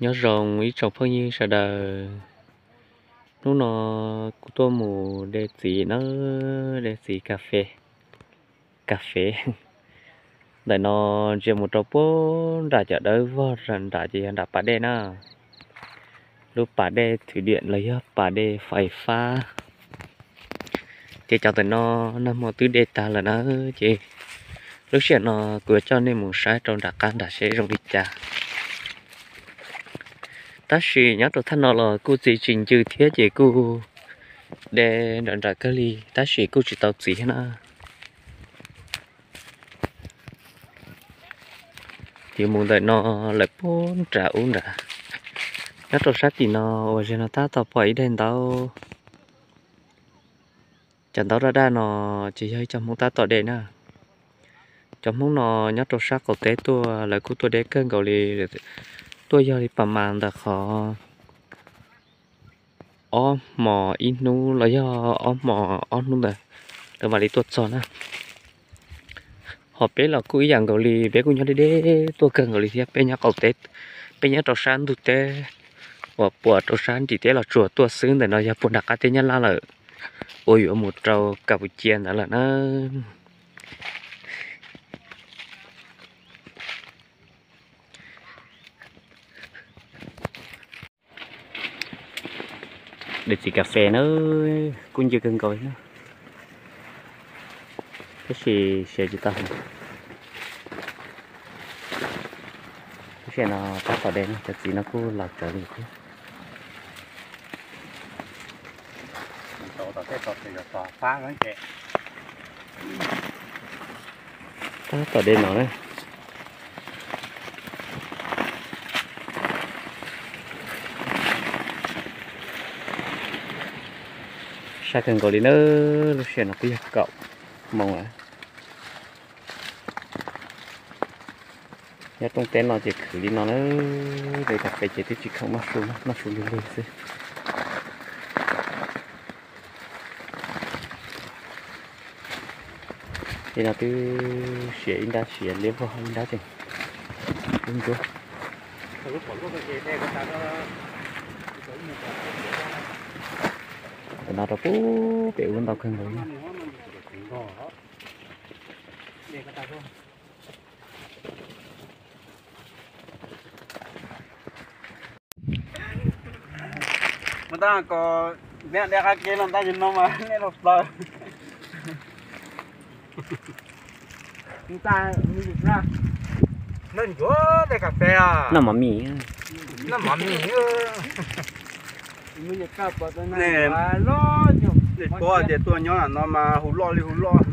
Nyob zoo ib tsoom phooj ywg sawv daws, hnub no kuv tuaj mus de txiv na, de txiv kas fes, kas fes. Ntawm no ntsia mus rau puag nram cov dawb vog nram ces yog nram pas dej na, lub pas dej thwv diam los yog pas dej fais fab. Ces cov ntawm no nag hmo twb de tag lawm na, ces lub sij hawm no kuv yuav coj nej mus saib rau nram qab nram seb zoo li cas. Tab sis nyob rau thaj no los kuj txiv tsis ncw thiab ces kuj de nram nram kawg li tab sis kuj tsis tau txiv thiab na. Yuav mus ntawm no lawm puag nram ub nrad. Nyob rau sab tim no uas zeg no tab tom pom ib daim ntaub. Cov ntaub daj daj no ces yog ib co Hmoob tab tom de na. Cov Hmoob no nyob rau sab qaum teb tuaj lawv kuj tuaj deb kawg nkaus li, tuaj yog li pas mas ntawm qhov ob hmos ib hnub los yog ob hmos ob hnub ntawd lawv mam li tuaj txog na. Ho peb los kuj ib yam nkaus li, peb kuj nyob deb deb tuaj kawg nkaus li thiab. Peb nyob qaum teb, peb nyob rau sab ntug teb uas puas rau sab nrim teb los tsuas tuaj xwb, ntawm no yog puag nram qab teb Nyab Laj lawm, uas yuav mus rau Kampuchia ntawd lawm na. De txiv kas fes na, kuj ncw kawg nkaus na, tab sis siav tsis tau. Lub sij hawm no tab tom de no, cov txiv no kuj laus tsawv li thiab. Tab tom de no na. Sab kawg nkaus li na, lub sij hawm no twb yog kaum moos lawm. Nyob rooj teb no ces khwv li no na, de kas fes ces twb tsis khoom noj su, noj su lig lig xwb. Li no twb siav ib nrab, siav liab vog ib nrab tseem ntsuab. Tam no rau pub pem ub ntau kawg nkaus. Muab tab kom neb de qab kev no tab sis no mas neb los plaws. Noj ncuav tej kas fes os. Noj mov mis. Noj mov mis. Nej paub tias tuaj nyob no mas hu loj li hu loj.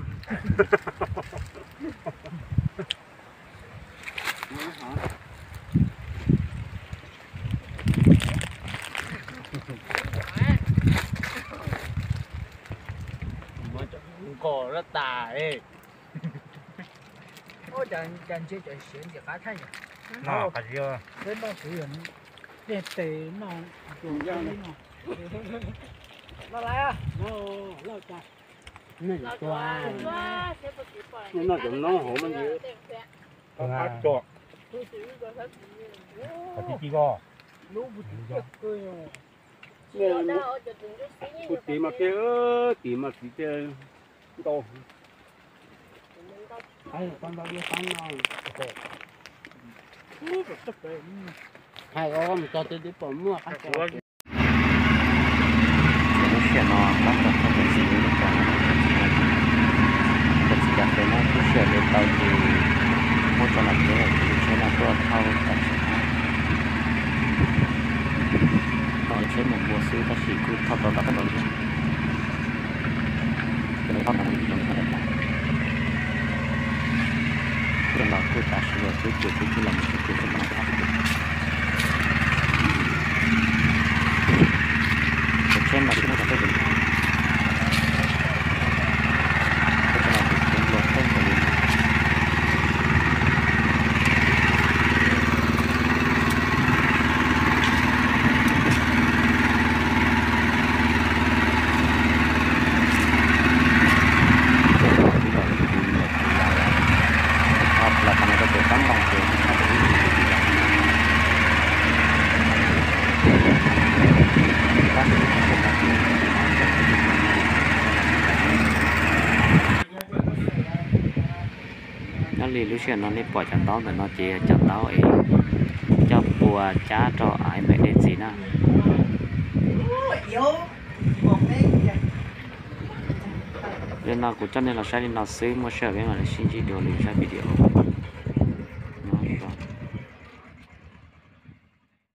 Nkaus lab tas. Ua cas ntshe cov siav ntxim qab thaj yom. Peb noj kuv yog tej tes noj. Noj cov noob hauv mas ntsis qab tso. Qhov ti ti ko. Kuv tiv mas tej, tiv mas tiv tej ntau. Hais ua mus tso tej twb pom muaj qab tso. Lub sij hawm no tab tom thauj cov txiv, cov txiv kas fes no lub sij hawm de tau ces muab tso nram tsev, ces tsheb no tuaj thauj tam sim no. Tau tsheb mus npua xwb tab sis kuj thauj tau tau kawg nkaus li. Ces nws thauj tau mus ib tsoom neeg. Ces los kuj tav su los twb ces kuj los mus tsheb ces kuj tau thauj. Cov tsheb no kuj muaj cov tuaj ces, cov tsheb no ces kuj nplua kawg nkaus li. Los qhov no rau pem qab ntoo ces kuj tshaj tawm ib tug txiv lawm. Li lub sij hawm no nej pom cov ntaub ntawm no ces yog cov ntaub es coj pua cab rau av npem dej txiv na. Li no kuv coj nej los saib li no xwb, muaj sij hawm peb mam li sib ntsib dua lwm zaj video.